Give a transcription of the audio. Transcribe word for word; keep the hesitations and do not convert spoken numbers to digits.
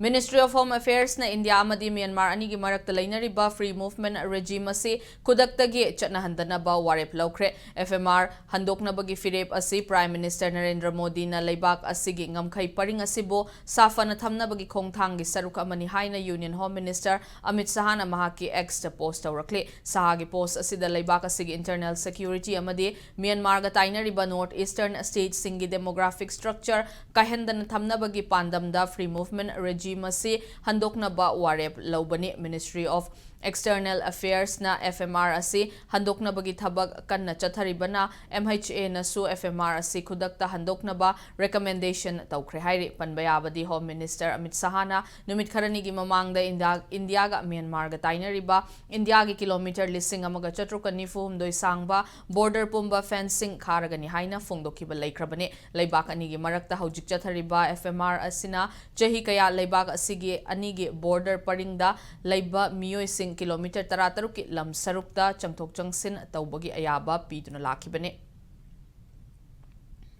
Ministry of Home Affairs ꯅ India ꯑꯃꯗꯤ Myanmar ꯑꯅꯤꯒꯤ ꯃꯔꯛꯇ ꯂꯩꯅꯔꯤꯕ free movement regime ꯑꯁꯤ ꯈꯨꯗꯛꯇꯒꯤ ꯆꯠꯅꯍꯟꯗꯅꯕ ꯋꯥꯔꯦꯞ ꯂꯧꯈ꯭ꯔꯦ꯫ F M R ꯍꯟꯗꯣꯛꯅꯕꯒꯤ ꯐꯤꯔꯦꯞ ꯑꯁꯤ Prime Minister ꯅꯔꯦꯟꯗ꯭ꯔ ꯃꯣꯗꯤꯅ ꯂꯩꯕꯥꯛ ꯑꯁꯤꯒꯤ ꯉꯝꯈꯩ ꯄꯔꯤꯡ ꯑꯁꯤꯕꯨ ꯁꯥꯐꯅ ꯊꯝꯅꯕꯒꯤ ꯈꯣꯡꯊꯥꯡꯒꯤ ꯁꯔꯨꯛ ꯑꯃꯅꯤ ꯍꯥꯏꯅ Union Home Minister ꯑꯃꯤꯠ ꯁꯍꯥꯅ ꯃꯍꯥꯛꯀꯤ X ꯇ post ꯇꯧꯔꯛꯂꯤ꯫ ꯁꯍꯥꯒꯤ post ꯑꯁꯤꯗ ꯂꯩꯕꯥꯛ ꯑꯁꯤꯒꯤ internal security ꯑꯃꯗꯤ ꯃ꯭ꯌꯥꯟꯃꯥꯔꯒ ꯇꯥꯏꯅꯔꯤꯕ North Eastern state ꯁꯤꯡꯒꯤ demographic structure ꯀꯥꯏꯍꯟꯗꯅ ꯊꯝꯅꯕꯒꯤ ꯄꯥꯟꯗꯝꯗ free movement regime ꯑꯁꯤ ꯍꯟꯗꯣꯛꯅꯕ ꯋꯥꯔꯦꯞ ꯂꯧꯕꯅꯤ꯫ Ministry of External Affairs ꯅ F M R ꯑꯁꯤ ꯍꯟꯗꯣꯛꯅꯕꯒꯤ ꯊꯕꯛ ꯀꯟꯅ ꯆꯠꯊꯔꯤꯕꯅ, M H A ꯅꯁꯨ F M R ꯑꯁꯤ ꯈꯨꯗꯛꯇ ꯍꯟꯗꯣꯛꯅꯕ recommendation ꯇꯧꯈ꯭ꯔꯦ ꯍꯥꯏꯔꯤ꯫ ꯄꯟꯕ ꯌꯥꯕꯗꯤ, Home Minister ꯑꯃꯤꯠ ꯁꯍꯥꯅ ꯅꯨꯃꯤꯠ ꯈꯔꯅꯤꯒꯤ ꯃꯃꯥꯡꯗ ꯏꯟꯗꯤꯌꯥ, ꯏꯟꯗꯤꯌꯥꯒ ꯃ꯭ꯌꯥꯟꯃꯥꯔꯒ ꯇꯥꯏꯅꯔꯤꯕ ꯏꯟꯗꯤꯌꯥꯒꯤ kilometre ꯂꯤꯁꯤꯡ ꯑꯃꯒ ꯆꯥꯇ꯭ꯔꯨꯛꯀ ꯅꯤꯐꯨ ꯍꯨꯝꯗꯣꯏ ꯁꯥꯡꯕ border ꯄꯨꯝꯕ fencing ꯈꯥꯔꯒꯅꯤ ꯍꯥꯏꯅ ꯐꯣꯡꯗꯣꯛꯈꯤꯕ ꯂꯩꯈ꯭ꯔꯕꯅꯤ꯫ ꯂꯩꯕꯥꯛ ꯑꯅꯤꯒꯤ ꯃꯔꯛꯇ ꯍꯧꯖꯤꯛ ꯆꯠꯊꯔꯤꯕ F M R ꯑꯁꯤꯅ ꯆꯍꯤ ꯀꯌꯥ ꯂꯩꯕꯥꯛ ꯑꯁꯤꯒꯤ ꯑꯅꯤꯒꯤ border ꯄꯔꯤꯡꯗ ꯂꯩꯕ ꯃꯤꯑꯣꯏꯁꯤꯡ kilometre ꯇꯔꯥꯇꯔꯨꯛꯀꯤ ꯂꯝ ꯁꯔꯨꯛꯇ ꯆꯪꯊꯣꯛ ꯆꯪꯁꯤꯟ ꯇꯧꯕꯒꯤ ꯑꯌꯥꯕ ꯄꯤꯗꯨꯅ ꯂꯥꯛꯈꯤꯕꯅꯤ꯫